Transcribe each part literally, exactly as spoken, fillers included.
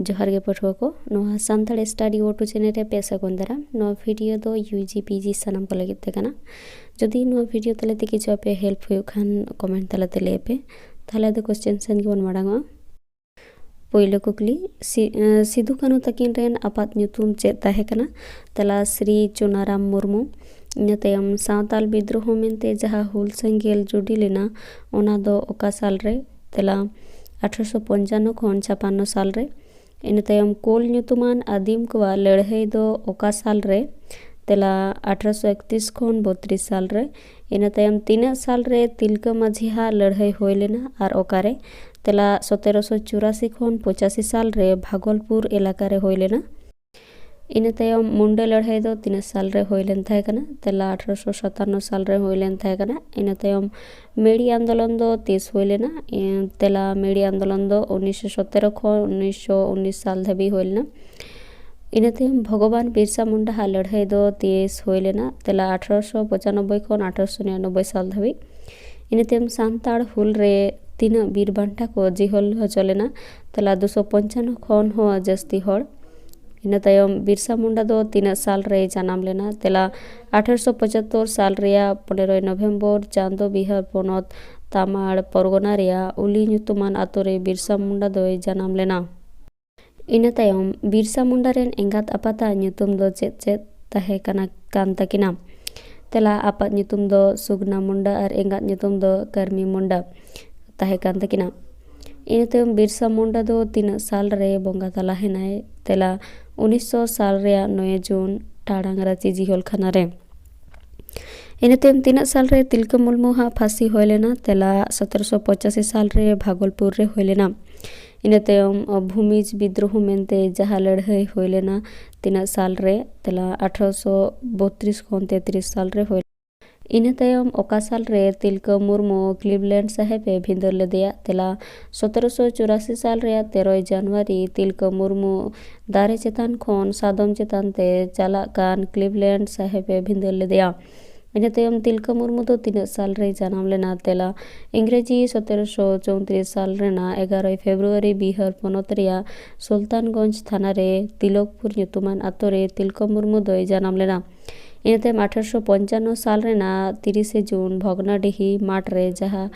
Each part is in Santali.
ᱡᱚᱦᱟᱨ ᱜᱮ ᱯᱟᱹᱴᱷᱩᱣᱟᱹ ᱠᱚ, ᱱᱚᱣᱟ ᱥᱟᱱᱛᱟᱲᱤ ᱥᱴᱟᱰᱤ ᱳ ᱴᱩ ᱪᱮᱱᱮᱞ ᱨᱮ ᱟᱯᱮ ᱥᱟᱹᱜᱩᱱ ᱫᱟᱨᱟᱢ᱾ ᱱᱚᱣᱟ ᱵᱷᱤᱰᱤᱭᱳ ᱫᱚ ᱭᱩ ᱡᱤ ᱯᱤ ᱡᱤ ᱥᱟᱱᱟᱢ ᱠᱚ ᱞᱟᱹᱜᱤᱫ ᱛᱮ ᱠᱟᱱᱟ᱾ ᱡᱩᱫᱤ ᱱᱚᱣᱟ ᱵᱷᱤᱰᱤᱭᱳ ᱛᱟᱞᱟ ᱛᱮ ᱠᱤᱪᱷᱩ ᱟᱯᱮ ᱦᱮᱞᱯ ᱦᱩᱭᱩᱜ ᱠᱷᱟᱱ, ᱠᱚᱢᱮᱱᱴ ᱛᱟᱞᱟᱛᱮ ᱞᱟᱹᱭ ᱯᱮ᱾ ᱛᱟᱦᱚᱞᱮ ᱟᱫᱚ ᱠᱚᱥᱪᱮᱱ ᱥᱮᱱ ᱜᱮᱵᱚᱱ ᱢᱟᱲᱟᱝᱚᱜᱼᱟ᱾ ᱯᱳᱭᱞᱳ ᱠᱩᱠᱞᱤ, ᱥᱤ-, ᱮᱸ, ᱥᱤᱫᱩ ᱠᱟᱹᱱᱦᱩ ᱛᱟᱹᱠᱤᱱ ᱨᱮᱱ ᱟᱯᱟᱛ ᱧᱩᱛᱩᱢ ᱪᱮᱫ ᱛᱟᱦᱮᱸ ᱠᱟᱱᱟ? ᱛᱮᱞᱟ, ᱥᱨᱤ ᱪᱩᱱᱟᱨᱟᱢ ᱢᱩᱨᱢᱩ᱾ ᱤᱱᱟᱹ ᱛᱟᱭᱚᱢ ᱥᱟᱶᱛᱟᱞ ᱵᱤᱫᱽᱨᱳᱦᱚ ᱢᱮᱱᱛᱮ ᱡᱟᱦᱟᱸ ᱦᱩᱞ ᱥᱮᱸᱜᱮᱞ ᱡᱩᱰᱤ ᱞᱮᱱᱟ, ᱚᱱᱟ ᱫᱚ ᱚᱠᱟ ᱥᱟᱞ ᱨᱮ? ᱛᱮᱞᱟ, ᱟᱴᱷᱨᱚᱥᱚ ᱯᱚᱧᱪᱟᱱᱱᱚ ᱠᱷᱚᱱ ᱪᱷᱟᱯᱟᱱᱱᱚ ᱥᱟᱞ ᱨᱮ᱾ ᱤᱱᱟᱹ ᱛᱟᱭᱚᱢ ᱠᱳᱞ ᱧᱩᱛᱩᱢᱟᱱ ᱟᱹᱫᱤᱢ ᱠᱚᱣᱟᱜ ᱞᱟᱹᱲᱦᱟᱹᱭ ᱫᱚ ᱚᱠᱟ ᱥᱟᱞ ᱨᱮ? ᱛᱮᱞᱟ, ᱟᱴᱷᱨᱚᱥᱚ ᱮᱠᱛᱨᱤᱥ ᱠᱷᱚᱱ ᱵᱚᱛᱨᱤᱥ ᱥᱟᱞ ᱨᱮ᱾ ᱤᱱᱟᱹ ᱛᱟᱭᱚᱢ ᱛᱤᱱᱟᱹᱜ ᱥᱟᱞ ᱨᱮ ᱛᱤᱞᱠᱟᱹ ᱢᱟᱹᱡᱷᱤᱭᱟᱜ ᱞᱟᱹᱲᱦᱟᱹᱭ ᱦᱩᱭ ᱞᱮᱱᱟ ᱟᱨ ᱚᱠᱟᱨᱮ? ᱛᱮᱞᱟ, ᱥᱚᱛᱮᱨᱚᱥᱚ ᱪᱩᱨᱟᱥᱤ ᱠᱷᱚᱱ ᱯᱚᱸᱪᱟᱥᱤ ᱥᱟᱞ ᱨᱮ ᱵᱷᱟᱜᱚᱞᱯᱩᱨ ᱮᱞᱟᱠᱟ ᱨᱮ ᱦᱩᱭ ᱞᱮᱱᱟ᱾ ᱤᱱᱟᱹ ᱛᱟᱭᱚᱢ ᱢᱩᱱᱰᱟᱹ ᱞᱟᱹᱲᱦᱟᱹᱭ ᱫᱚ ᱛᱤᱱᱟᱹᱜ ᱥᱟᱞ ᱨᱮ ᱦᱩᱭ ᱞᱮᱱ ᱛᱟᱦᱮᱸ ᱠᱟᱱᱟ? ᱛᱮᱞᱟ, ᱟᱴᱷᱨᱚᱥᱚ ᱥᱟᱛᱟᱱᱱᱚ ᱥᱟᱞ ᱨᱮ ᱦᱩᱭ ᱞᱮᱱ ᱛᱟᱦᱮᱸ ᱠᱟᱱᱟ᱾ ᱤᱱᱟᱹ ᱛᱟᱭᱚᱢ ᱢᱮᱲᱤ ᱟᱱᱫᱳᱞᱚᱱ ᱫᱚ ᱛᱤᱥ ᱦᱩᱭ ᱞᱮᱱᱟ? ᱮᱸ, ᱛᱮᱞᱟ, ᱢᱮᱲᱤ ᱟᱱᱫᱳᱞᱚᱱ ᱫᱚ ᱩᱱᱤᱥᱥᱚ ᱥᱚᱛᱮᱨᱚ ᱠᱷᱚᱱ ᱩᱱᱤᱥᱥᱚ ᱩᱱᱤᱥ ᱥᱟᱞ ᱫᱷᱟᱹᱵᱤᱡ ᱦᱩᱭ ᱞᱮᱱᱟ᱾ ᱤᱱᱟᱹ ᱛᱟᱭᱚᱢ ᱵᱷᱚᱜᱚᱵᱟᱱ ᱵᱤᱨᱥᱟ ᱢᱩᱱᱰᱟ ᱦᱟᱜ ᱞᱟᱹᱲᱦᱟᱹᱭ ᱫᱚ ᱛᱤᱥ ᱦᱩᱭ ᱞᱮᱱᱟ? ᱛᱮᱞᱟ, ᱟᱴᱷᱨᱚᱥᱚ ᱯᱚᱸᱪᱟᱱᱚᱵᱵᱳᱭ ᱠᱷᱚᱱ ᱟᱴᱷᱨᱚᱥᱚ ᱱᱤᱨᱟᱱᱚᱵᱵᱳᱭ ᱥᱟᱞ ᱫᱷᱟᱹᱵᱤᱡ᱾ ᱤᱱᱟᱹ ᱛᱟᱭᱚᱢ ᱥᱟᱱᱛᱟᱲ ᱦᱩᱞ ᱨᱮ ᱛᱤᱱᱟᱹᱜ ᱵᱤᱨ ᱵᱟᱱᱴᱟ ᱠᱚ ᱡᱤᱦᱚᱞ ᱦᱚᱪᱚ ᱞᱮᱱᱟ? ᱛᱮᱞᱟ, ᱫᱩᱥᱚ ᱯᱚᱧᱪᱟᱱᱱᱚ ᱠᱷᱚᱱ ᱦᱚᱸ ᱡᱟᱹᱥᱛᱤ ᱦᱚᱲ᱾ ᱤᱱᱟᱹ ᱛᱟᱭᱚᱢ ᱵᱤᱨᱥᱟ ᱢᱩᱱᱰᱟ ᱫᱚ ᱛᱤᱱᱟᱹᱜ ᱥᱟᱞ ᱨᱮᱭ ᱡᱟᱱᱟᱢ ᱞᱮᱱᱟ? ᱛᱮᱞᱟ, ᱟᱴᱷᱟᱨᱚᱥᱚ ᱯᱚᱸᱪᱟᱛᱛᱳᱨ ᱥᱟᱞ ᱨᱮᱭᱟᱜ ᱯᱚᱱᱮᱨᱚᱭ ᱱᱚᱵᱷᱮᱢᱵᱚᱨ ᱪᱟᱸᱫᱚ ᱵᱤᱦᱟᱨ ᱯᱚᱱᱚᱛ ᱛᱟᱢᱟᱲ ᱯᱚᱨᱜᱚᱱᱟ ᱨᱮᱭᱟᱜ ᱩᱞᱤ ᱧᱩᱛᱩᱢᱟᱱ ᱟᱛᱳ ᱨᱮ ᱵᱤᱨᱥᱟ ᱢᱩᱱᱰᱟ ᱫᱚᱭ ᱡᱟᱱᱟᱢ ᱞᱮᱱᱟ᱾ ᱤᱱᱟᱹ ᱛᱟᱭᱚᱢ ᱵᱤᱨᱥᱟ ᱢᱩᱱᱰᱟ ᱨᱮᱱ ᱮᱸᱜᱟᱛ ᱟᱯᱟᱛᱟᱜ ᱧᱩᱛᱩᱢ ᱫᱚ ᱪᱮᱫ ᱪᱮᱫ ᱛᱟᱦᱮᱸ ᱠᱟᱱᱟ, ᱠᱟᱱ ᱛᱟᱹᱠᱤᱱᱟ? ᱛᱮᱞᱟ, ᱟᱯᱟᱛ ᱧᱩᱛᱩᱢ ᱫᱚ ᱥᱩᱜᱽᱱᱟ ᱢᱩᱱᱰᱟ ᱟᱨ ᱮᱸᱜᱟᱛ ᱧᱩᱛᱩᱢ ᱫᱚ ᱠᱟᱹᱨᱢᱤ ᱢᱩᱱᱰᱟ ᱛᱟᱦᱮᱸ ᱠᱟᱱ ᱛᱟᱹᱠᱤᱱᱟ᱾ ᱤᱱᱟᱹ ᱛᱟᱭᱚᱢ ᱵᱤᱨᱥᱟ ᱢᱩᱱᱰᱟ ᱫᱚ ᱛᱤᱱᱟᱹᱜ ᱥᱟᱞ ᱨᱮ ᱵᱚᱸᱜᱟ ᱛᱟᱞᱟ ᱮᱱᱟᱭ? ᱛᱮᱞᱟ, ᱩᱱᱤᱥᱥᱚ ᱥᱟᱞ ᱨᱮᱭᱟᱜ ᱱᱚᱭ ᱡᱩᱱ ᱴᱟᱲᱟᱝ ᱨᱟᱸᱪᱤ ᱡᱤᱦᱚᱞ ᱠᱷᱟᱱᱟ ᱨᱮ᱾ ᱤᱱᱟᱹ ᱛᱟᱭᱚᱢ ᱛᱤᱱᱟᱹᱜ ᱥᱟᱞ ᱨᱮ ᱛᱤᱞᱠᱟᱹ ᱢᱩᱨᱢᱩ ᱦᱟᱜ ᱯᱷᱟᱸᱥᱤ ᱦᱩᱭ ᱞᱮᱱᱟ? ᱛᱮᱞᱟ, ᱥᱚᱛᱮᱨᱚᱥᱚ ᱯᱚᱸᱪᱟᱥᱤ ᱥᱟᱞ ᱨᱮ ᱵᱷᱟᱜᱚᱞᱯᱩᱨ ᱨᱮ ᱦᱩᱭ ᱞᱮᱱᱟ᱾ ᱤᱱᱟᱹ ᱛᱟᱭᱚᱢ ᱵᱷᱩᱢᱤᱡᱽ ᱵᱤᱫᱽᱨᱳᱦᱚ ᱢᱮᱱᱛᱮ ᱡᱟᱦᱟᱸ ᱞᱟᱹᱲᱦᱟᱹᱭ ᱦᱩᱭ ᱞᱮᱱᱟ, ᱛᱤᱱᱟᱹᱜ ᱥᱟᱞ ᱨᱮ? ᱛᱮᱞᱟ, ᱟᱴᱷᱨᱚᱥᱚ ᱵᱚᱛᱨᱤᱥ ᱠᱷᱚᱱ ᱛᱮᱛᱨᱤᱥ ᱥᱟᱞ ᱨᱮ ᱦᱩᱭ ᱞᱮᱱᱟ᱾ ᱤᱱᱟᱹ ᱛᱟᱭᱚᱢ ᱚᱠᱟ ᱥᱟᱞ ᱨᱮ ᱛᱤᱞᱠᱟᱹ ᱢᱩᱨᱢᱩ ᱠᱞᱤᱵᱽᱞᱮᱱᱰ ᱥᱟᱦᱮᱵᱽ ᱮ ᱵᱷᱤᱸᱫᱟᱹᱲ ᱞᱮᱫᱮᱭᱟ? ᱛᱮᱞᱟ, ᱥᱚᱛᱮᱨᱚᱥᱚ ᱪᱩᱨᱟᱥᱤ ᱥᱟᱞ ᱨᱮᱭᱟᱜ ᱛᱮᱨᱚᱭ ᱡᱟᱱᱩᱣᱟᱨᱤ ᱛᱤᱞᱠᱟᱹ ᱢᱩᱨᱢᱩ ᱫᱟᱨᱮ ᱪᱮᱛᱟᱱ ᱠᱷᱚᱱ ᱥᱟᱫᱚᱢ ᱪᱮᱛᱟᱱ ᱛᱮ ᱪᱟᱞᱟᱜ ᱠᱟᱱ ᱠᱞᱤᱵᱽᱞᱮᱱᱰ ᱥᱟᱦᱮᱵᱽ ᱮ ᱵᱷᱤᱸᱫᱟᱹᱲ ᱞᱮᱫᱮᱭᱟ᱾ ᱤᱱᱟᱹ ᱛᱟᱭᱚᱢ ᱛᱤᱞᱠᱟᱹ ᱢᱩᱨᱢᱩ ᱫᱚ ᱛᱤᱱᱟᱹᱜ ᱥᱟᱞ ᱨᱮᱭ ᱡᱟᱱᱟᱢ ᱞᱮᱱᱟ? ᱛᱮᱞᱟ, ᱤᱝᱨᱮᱡᱤ ᱥᱚᱛᱮᱨᱚᱥᱚ ᱪᱳᱭᱛᱨᱤᱥ ᱥᱟᱞ ᱨᱮᱱᱟᱜ ᱮᱜᱟᱨᱚᱭ ᱯᱷᱮᱵᱽᱨᱩᱣᱟᱨᱤ ᱵᱤᱦᱟᱨ ᱯᱚᱱᱚᱛ ᱨᱮᱭᱟᱜ ᱥᱩᱞᱛᱟᱱᱜᱚᱸᱡᱽ ᱛᱷᱟᱱᱟ ᱨᱮ ᱛᱤᱞᱚᱠᱯᱩᱨ ᱧᱩᱛᱩᱢᱟᱱ ᱟᱛᱳ ᱨᱮ ᱛᱤᱞᱠᱟᱹ ᱢᱩᱨᱢᱩ ᱫᱚᱭ ᱡᱟᱱᱟᱢ ᱞᱮᱱᱟ᱾ ᱤᱱᱟᱹ ᱛᱟᱭᱚᱢ ᱟᱴᱷᱨᱚᱥᱚ ᱯᱚᱧᱪᱟᱱᱱᱚ ᱥᱟᱞ ᱨᱮᱱᱟᱜ ᱛᱤᱨᱤᱥᱮ ᱡᱩᱱ ᱵᱷᱚᱜᱽᱱᱟᱰᱤᱦᱤ ᱢᱟᱴᱷ ᱨᱮ, ᱡᱟᱦᱟᱸ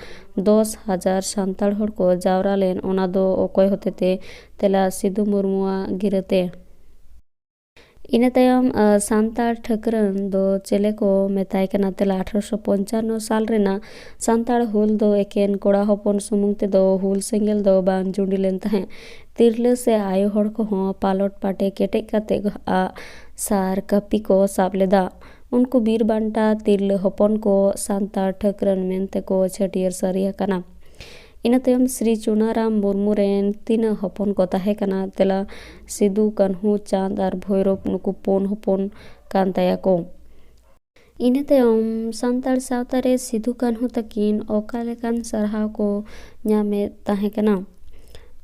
ᱫᱚᱥ ᱦᱟᱡᱟᱨ ᱥᱟᱱᱛᱟᱲ ᱦᱚᱲ ᱠᱚ ᱡᱟᱣᱨᱟ ᱞᱮᱱ, ᱚᱱᱟ ᱫᱚ ᱚᱠᱚᱭ ᱦᱚᱛᱮᱛᱮ? ᱛᱮᱞᱟ, ᱥᱤᱫᱩ ᱢᱩᱨᱢᱩᱣᱟᱜ ᱜᱤᱨᱟᱹᱛᱮ᱾ ᱤᱱᱟᱹ ᱛᱟᱭᱚᱢ, ᱟ, ᱥᱟᱱᱛᱟᱲ ᱴᱷᱟᱹᱠᱨᱟᱹᱱ ᱫᱚ ᱪᱮᱞᱮ ᱠᱚ ᱢᱮᱛᱟᱭ ᱠᱟᱱᱟ? ᱛᱮᱞᱟ, ᱟᱴᱷᱨᱚᱥᱚ ᱯᱚᱧᱪᱟᱱᱱᱚ ᱥᱟᱞ ᱨᱮᱱᱟᱜ ᱥᱟᱱᱛᱟᱲ ᱦᱩᱞ ᱫᱚ ᱮᱠᱮᱱ ᱠᱚᱲᱟ ᱦᱚᱯᱚᱱ ᱥᱩᱢᱩᱝ ᱛᱮᱫᱚ ᱦᱩᱞ ᱥᱮᱸᱜᱮᱞ ᱫᱚ ᱵᱟᱝ ᱡᱩᱸᱰᱤ ᱞᱮᱱ ᱛᱟᱦᱮᱸᱫ᱾ ᱛᱤᱨᱞᱟᱹ ᱥᱮ ᱟᱭᱳ ᱦᱚᱲ ᱠᱚᱦᱚᱸ ᱯᱟᱞᱚᱴ ᱯᱟᱴᱮ ᱠᱮᱴᱮᱡ ᱠᱟᱛᱮ ᱟᱜ ᱥᱟᱨ ᱠᱟᱹᱯᱤ ᱠᱚ ᱥᱟᱵ ᱞᱮᱫᱟ᱾ ᱩᱱᱠᱩ ᱵᱤᱨ ᱵᱟᱱᱴᱟ ᱛᱤᱨᱞᱟᱹ ᱦᱚᱯᱚᱱ ᱠᱚ ᱥᱟᱱᱛᱟᱲ ᱴᱷᱟᱹᱠᱨᱟᱹᱱ ᱢᱮᱱᱛᱮ ᱠᱚ ᱪᱷᱟᱹᱴᱭᱟᱹᱨ ᱥᱟᱹᱨᱤ ᱟᱠᱟᱱᱟ᱾ ᱤᱱᱟᱹ ᱛᱟᱭᱚᱢ ᱥᱨᱤ ᱪᱩᱱᱟᱨᱟᱢ ᱢᱩᱨᱢᱩ ᱨᱮᱱ ᱛᱤᱱᱟᱹᱜ ᱦᱚᱯᱚᱱ ᱠᱚ ᱛᱟᱦᱮᱸ ᱠᱟᱱᱟ? ᱛᱮᱞᱟ, ᱥᱤᱫᱩ, ᱠᱟᱹᱱᱦᱩ, ᱪᱟᱸᱫᱽ ᱟᱨ ᱵᱷᱳᱭᱨᱳᱵ, ᱱᱩᱠᱩ ᱯᱩᱱ ᱦᱚᱯᱚᱱ ᱠᱟᱱ ᱛᱟᱭᱟ ᱠᱚ᱾ ᱤᱱᱟᱹ ᱛᱟᱭᱚᱢ ᱥᱟᱱᱛᱟᱲ ᱥᱟᱶᱛᱟ ᱨᱮ ᱥᱤᱫᱩ ᱠᱟᱹᱱᱦᱩ ᱛᱟᱹᱠᱤᱱ ᱚᱠᱟ ᱞᱮᱠᱟᱱ ᱥᱟᱨᱦᱟᱣ ᱠᱚ ᱧᱟᱢᱮᱫ ᱛᱟᱦᱮᱸ ᱠᱟᱱᱟ?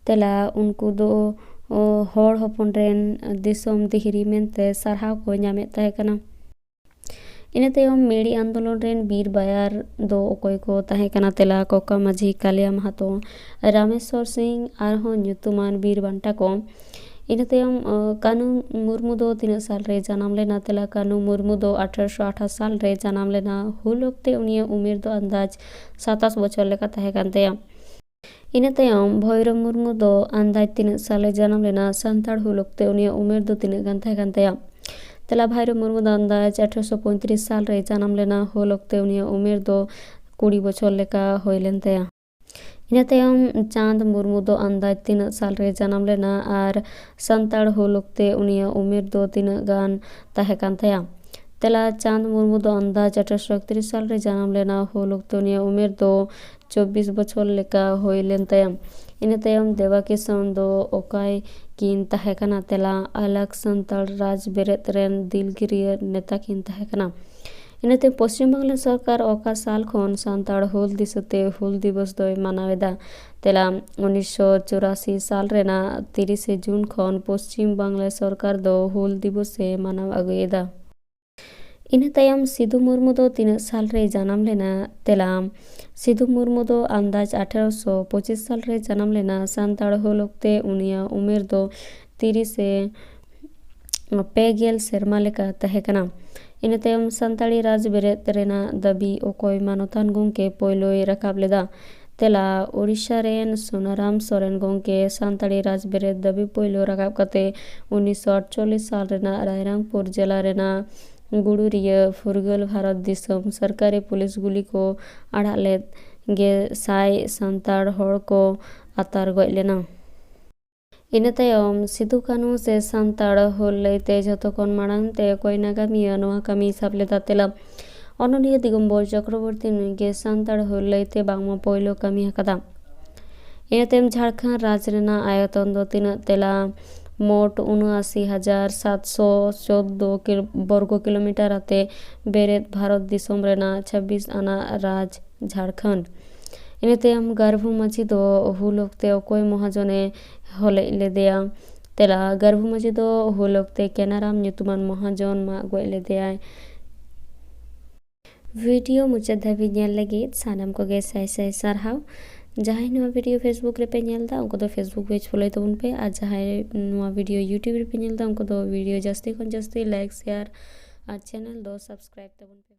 ᱛᱮᱞᱟ, ᱩᱱᱠᱩ ᱫᱚ, ᱚ, ᱦᱚᱲ ᱦᱚᱯᱚᱱ ᱨᱮᱱ ᱫᱤᱥᱚᱢ ᱫᱤᱦᱨᱤ ᱢᱮᱱᱛᱮ ᱥᱟᱨᱦᱟᱣ ᱠᱚ ᱧᱟᱢᱮᱫ ᱛᱟᱦᱮᱸ ᱠᱟᱱᱟ᱾ ᱤᱱᱟᱹ ᱛᱟᱭᱚᱢ ᱢᱮᱲᱤ ᱟᱱᱫᱳᱞᱚᱱ ᱨᱮᱱ ᱵᱤᱨ ᱵᱟᱭᱟᱨ ᱫᱚ ᱚᱠᱚᱭ ᱠᱚ ᱛᱟᱦᱮᱸ ᱠᱟᱱᱟ? ᱛᱮᱞᱟ, ᱠᱚᱠᱟ ᱢᱟᱹᱡᱷᱤ, ᱠᱟᱞᱤᱭᱟ ᱢᱟᱦᱟᱛᱚ, ᱨᱟᱢᱮᱥᱣᱚᱨ ᱥᱤᱝ ᱟᱨᱦᱚᱸ ᱧᱩᱛᱩᱢᱟᱱ ᱵᱤᱨ ᱵᱟᱱᱴᱟ ᱠᱚ᱾ ᱤᱱᱟᱹ ᱛᱟᱭᱚᱢ, ᱚ, ᱠᱟᱹᱱᱩ ᱢᱩᱨᱢᱩ ᱫᱚ ᱛᱤᱱᱟᱹᱜ ᱥᱟᱞ ᱨᱮ ᱡᱟᱱᱟᱢ ᱞᱮᱱᱟ? ᱛᱮᱞᱟ, ᱠᱟᱹᱱᱩ ᱢᱩᱨᱢᱩ ᱫᱚ ᱟᱴᱷᱨᱚᱥᱚ ᱟᱴᱷᱟᱥ ᱥᱟᱞ ᱨᱮ ᱡᱟᱱᱟᱢ ᱞᱮᱱᱟ᱾ ᱦᱩᱞ ᱚᱠᱛᱮ ᱩᱱᱤᱭᱟᱜ ᱩᱢᱮᱨ ᱫᱚ ᱟᱱᱫᱟᱡᱽ ᱥᱟᱛᱟᱥ ᱵᱚᱪᱷᱚᱨ ᱞᱮᱠᱟ ᱛᱟᱦᱮᱸ ᱠᱟᱱ ᱛᱟᱭᱟ᱾ ᱤᱱᱟᱹ ᱛᱟᱭᱚᱢ ᱵᱷᱳᱭᱨᱳᱵ ᱢᱩᱨᱢᱩ ᱫᱚ ᱟᱱᱫᱟᱡᱽ ᱛᱤᱱᱟᱹᱜ ᱥᱟᱞ ᱨᱮ ᱡᱟᱱᱟᱢ ᱞᱮᱱᱟ? ᱥᱟᱱᱛᱟᱲ ᱦᱩᱞ ᱚᱠᱛᱮ ᱩᱱᱤᱭᱟᱜ ᱩᱢᱮᱨ ᱫᱚ ᱛᱤᱱᱟᱹᱜ ᱜᱟᱱ ᱛᱟᱦᱮᱸ ᱠᱟᱱ ᱛᱟᱭᱟ? ᱛᱮᱞᱟ, ᱵᱷᱟᱭᱨᱳ ᱢᱩᱨᱢᱩ ᱫᱚ ᱟᱱᱫᱟᱡᱽ ᱟᱴᱷᱨᱚᱥᱚ ᱯᱚᱸᱭᱛᱨᱤᱥ ᱥᱟᱞ ᱨᱮ ᱡᱟᱱᱟᱢ ᱞᱮᱱᱟ᱾ ᱦᱩᱞ ᱚᱠᱛᱮ ᱩᱱᱤᱭᱟᱜ ᱩᱢᱮᱨ ᱫᱚ ᱠᱩᱲᱤ ᱵᱚᱪᱷᱚᱨ ᱞᱮᱠᱟ ᱦᱩᱭ ᱞᱮᱱ ᱛᱟᱭᱟ᱾ ᱤᱱᱟᱹ ᱛᱟᱭᱚᱢ ᱪᱟᱸᱫᱽ ᱢᱩᱨᱢᱩ ᱫᱚ ᱟᱱᱫᱟᱡᱽ ᱛᱤᱱᱟᱹᱜ ᱥᱟᱞ ᱨᱮ ᱡᱟᱱᱟᱢ ᱞᱮᱱᱟ ᱟᱨ ᱥᱟᱱᱛᱟᱲ ᱦᱩᱞ ᱚᱠᱛᱮ ᱩᱱᱤᱭᱟᱜ ᱩᱢᱮᱨ ᱫᱚ ᱛᱤᱱᱟᱹᱜ ᱜᱟᱱ ᱛᱟᱦᱮᱸ ᱠᱟᱱ ᱛᱟᱭᱟ? ᱛᱮᱞᱟ, ᱪᱟᱸᱫᱽ ᱢᱩᱨᱢᱩ ᱫᱚ ᱟᱱᱫᱟᱡᱽ ᱟᱴᱷᱨᱚᱥᱚ ᱮᱠᱛᱨᱤᱥ ᱥᱟᱞ ᱨᱮ ᱡᱟᱱᱟᱢ ᱞᱮᱱᱟ᱾ ᱦᱩᱞ ᱚᱠᱛᱮ ᱩᱱᱤᱭᱟᱜ ᱩᱢᱮᱨ ᱫᱚ ᱪᱚᱵᱵᱤᱥ ᱵᱚᱪᱷᱚᱨ ᱞᱮᱠᱟ ᱦᱩᱭ ᱞᱮᱱ ᱛᱟᱭᱟ᱾ ᱤᱱᱟᱹ ᱛᱟᱭᱚᱢ ᱫᱮᱵᱟ ᱠᱤᱥᱚᱱ ᱫᱚ ᱚᱠᱚᱭ ᱠᱤᱱ ᱛᱟᱦᱮᱸ ᱠᱟᱱᱟ? ᱛᱮᱞᱟ, ᱟᱞᱟᱜᱽ ᱥᱟᱱᱛᱟᱲ ᱨᱟᱡᱽ ᱵᱮᱨᱮᱫ ᱨᱮᱱ ᱫᱤᱞᱜᱟᱹᱨᱤᱭᱟᱹ ᱱᱮᱛᱟ ᱠᱤᱱ ᱛᱟᱦᱮᱸ ᱠᱟᱱᱟ᱾ ᱤᱱᱟᱹᱛᱮ ᱯᱚᱥᱪᱤᱢ ᱵᱟᱝᱞᱟ ᱥᱚᱨᱠᱟᱨ ᱚᱠᱟ ᱥᱟᱞ ᱠᱷᱚᱱ ᱥᱟᱱᱛᱟᱲ ᱦᱩᱞ ᱫᱤᱥᱟᱹᱛᱮ ᱦᱩᱞ ᱫᱤᱵᱚᱥ ᱫᱚᱭ ᱢᱟᱱᱟᱣ ᱮᱫᱟ? ᱛᱮᱞᱟ, ᱩᱱᱤᱥᱥᱚ ᱪᱩᱨᱟᱥᱤ ᱥᱟᱞ ᱨᱮᱱᱟᱜ ᱛᱤᱨᱤᱥᱮ ᱡᱩᱱ ᱠᱷᱚᱱ ᱯᱚᱥᱪᱤᱢ ᱵᱟᱝᱞᱟ ᱥᱚᱨᱠᱟᱨ ᱫᱚ ᱦᱩᱞ ᱫᱤᱵᱚᱥ ᱮ ᱢᱟᱱᱟᱣ ᱟᱹᱜᱩᱭᱮᱫᱟ᱾ ᱤᱱᱟᱹ ᱛᱟᱭᱚᱢ ᱥᱤᱫᱷᱩ ᱢᱩᱨᱢᱩ ᱫᱚ ᱛᱤᱱᱟᱹᱜ ᱥᱟᱞ ᱨᱮᱭ ᱡᱟᱱᱟᱢ ᱞᱮᱱᱟ? ᱛᱮᱞᱟ, ᱥᱤᱫᱷᱩ ᱢᱩᱨᱢᱩ ᱫᱚ ᱟᱱᱫᱟᱡᱽ ᱟᱴᱷᱟᱨᱚᱥᱚ ᱯᱚᱸᱪᱤᱥ ᱥᱟᱞ ᱨᱮ ᱡᱟᱱᱟᱢ ᱞᱮᱱᱟ᱾ ᱥᱟᱱᱛᱟᱲ ᱦᱩᱞ ᱚᱠᱛᱮ ᱩᱱᱤᱭᱟᱜ ᱩᱢᱮᱨ ᱫᱚ ᱛᱤᱨᱤᱥ ᱮ ᱯᱮ ᱜᱮᱞ ᱥᱮᱨᱢᱟ ᱞᱮᱠᱟ ᱛᱟᱦᱮᱸ ᱠᱟᱱᱟ᱾ ᱤᱱᱟᱹ ᱛᱟᱭᱚᱢ ᱥᱟᱱᱛᱟᱲᱤ ᱨᱟᱡᱽ ᱵᱮᱨᱮᱫ ᱨᱮᱱᱟᱜ ᱫᱟᱹᱵᱤ ᱚᱠᱚᱭ ᱢᱟᱱᱚᱛᱟᱱ ᱜᱚᱢᱠᱮ ᱯᱳᱭᱞᱳᱭ ᱨᱟᱠᱟᱵ ᱞᱮᱫᱟ? ᱛᱮᱞᱟ, ᱳᱰᱤᱥᱟ ᱨᱮᱱ ᱥᱳᱱᱟᱨᱟᱢ ᱥᱚᱨᱮᱱ ᱜᱚᱢᱠᱮ ᱥᱟᱱᱛᱟᱲᱤ ᱨᱟᱡᱽ ᱵᱮᱨᱮᱫ ᱫᱟᱹᱵᱤ ᱯᱳᱭᱞᱳ ᱨᱟᱠᱟᱵ ᱠᱟᱛᱮ ᱩᱱᱤᱥᱥᱚ ᱟᱴᱪᱚᱞᱞᱤᱥ ᱥᱟᱞ ᱨᱮᱱᱟᱜ ᱨᱟᱭᱨᱟᱝᱯᱩᱨ ᱡᱮᱞᱟ ᱨᱮᱱᱟᱜ ᱜᱩᱲᱩᱨᱤᱭᱟᱹ ᱯᱷᱩᱨᱜᱟᱹᱞ ᱵᱷᱟᱨᱚᱛ ᱫᱤᱥᱚᱢ ᱥᱚᱨᱠᱟᱨᱤ ᱯᱩᱞᱤᱥ ᱜᱩᱞᱤ ᱠᱚ ᱟᱲᱟᱜ ᱞᱮᱫ ᱜᱮ ᱥᱟᱭ ᱥᱟᱱᱛᱟᱲ ᱦᱚᱲ ᱠᱚ ᱟᱛᱟᱨ ᱜᱚᱡ ᱞᱮᱱᱟ᱾ ᱤᱱᱟᱹ ᱛᱟᱭᱚᱢ ᱥᱤᱫᱩ ᱠᱟᱹᱱᱦᱩ ᱥᱮ ᱥᱟᱱᱛᱟᱲ ᱦᱩᱞ ᱞᱟᱹᱭᱛᱮ ᱡᱷᱚᱛᱚ ᱠᱷᱚᱱ ᱢᱟᱲᱟᱝ ᱛᱮ ᱚᱠᱚᱭ ᱱᱟᱜᱟᱢᱤᱭᱟᱹ ᱱᱚᱣᱟ ᱠᱟᱹᱢᱤᱭ ᱥᱟᱵ ᱞᱮᱫᱟ? ᱛᱮᱞᱟ, ᱚᱱᱚᱞᱤᱭᱟᱹ ᱫᱤᱜᱚᱢᱵᱚᱨ ᱪᱚᱠᱨᱚᱵᱚᱨᱛᱤ ᱱᱩᱭ ᱜᱮ ᱥᱟᱱᱛᱟᱲ ᱦᱩᱞ ᱞᱟᱹᱭᱛᱮ ᱵᱟᱝᱢᱟ ᱯᱳᱭᱞᱳ ᱠᱟᱹᱢᱤ ᱟᱠᱟᱫᱟ᱾ ᱤᱱᱟᱹ ᱛᱟᱭᱚᱢ ᱡᱷᱟᱲᱠᱷᱚᱸᱰ ᱨᱟᱡᱽ ᱨᱮᱱᱟᱜ ᱟᱭᱚᱛᱚᱱ ᱫᱚ ᱛᱤᱱᱟᱹᱜ? ᱛᱮᱞᱟ, ᱢᱳᱴ ᱩᱱᱟᱹᱥᱤ ᱦᱟᱡᱟᱨ ᱥᱟᱛᱥᱚ ᱪᱳᱫᱫᱳ ᱠᱤᱞ-, ᱵᱚᱨᱜᱚ ᱠᱤᱞᱳᱢᱤᱴᱟᱨ ᱟᱛᱮ ᱵᱮᱨᱮᱫ ᱵᱷᱟᱨᱚᱛ ᱫᱤᱥᱚᱢ ᱨᱮᱱᱟᱜ ᱪᱷᱟᱵᱵᱤᱥ ᱟᱱᱟᱜ ᱨᱟᱡᱽ ᱡᱷᱟᱲᱠᱷᱚᱸᱰ᱾ ᱤᱱᱟᱹ ᱛᱟᱭᱚᱢ ᱜᱟᱨᱵᱷᱩ ᱢᱟᱹᱡᱷᱤ ᱫᱚ ᱦᱩᱞ ᱚᱠᱛᱮ ᱚᱠᱚᱭ ᱢᱚᱦᱟᱡᱚᱱᱮ ᱦᱚᱞᱮᱡ ᱞᱮᱫᱮᱭᱟ? ᱛᱮᱞᱟ, ᱜᱟᱨᱵᱷᱩ ᱢᱟᱹᱡᱷᱤ ᱫᱚ ᱦᱩᱞ ᱚᱠᱛᱮ ᱠᱮᱱᱟᱨᱟᱢ ᱧᱩᱛᱩᱢᱟᱱ ᱢᱚᱦᱟᱡᱚᱱ ᱢᱟᱜ ᱜᱚᱡ ᱞᱮᱫᱮᱭᱟᱭ᱾ ᱵᱷᱤᱰᱤᱭᱳ ᱢᱩᱪᱟᱹᱫ ᱫᱷᱟᱹᱵᱤᱡ ᱧᱮᱞ ᱞᱟᱹᱜᱤᱫ ᱥᱟᱱᱟᱢ ᱠᱚᱜᱮ ᱥᱟᱭ ᱥᱟᱭ ᱥᱟᱨᱦᱟᱣ᱾ ᱡᱟᱦᱟᱸᱭ ᱱᱚᱣᱟ ᱵᱷᱤᱰᱤᱭᱳ Facebook ᱨᱮᱯᱮ ᱧᱮᱞ ᱮᱫᱟ, ᱩᱱᱠᱩ ᱫᱚ Facebook page follow ᱛᱟᱵᱚᱱ ᱯᱮ, ᱟᱨ ᱡᱟᱦᱟᱸᱭ ᱱᱚᱣᱟ ᱵᱷᱤᱰᱤᱭᱳ YouTube ᱨᱮᱯᱮ ᱧᱮᱞ ᱮᱫᱟ, ᱩᱱᱠᱩ ᱫᱚ ᱵᱷᱤᱰᱤᱭᱳ ᱡᱟᱹᱥᱛᱤ ᱠᱷᱚᱱ ᱡᱟᱹᱥᱛᱤ like, share ᱟᱨ channel ᱫᱚ subscribe ᱛᱟᱵᱚᱱ ᱯᱮ᱾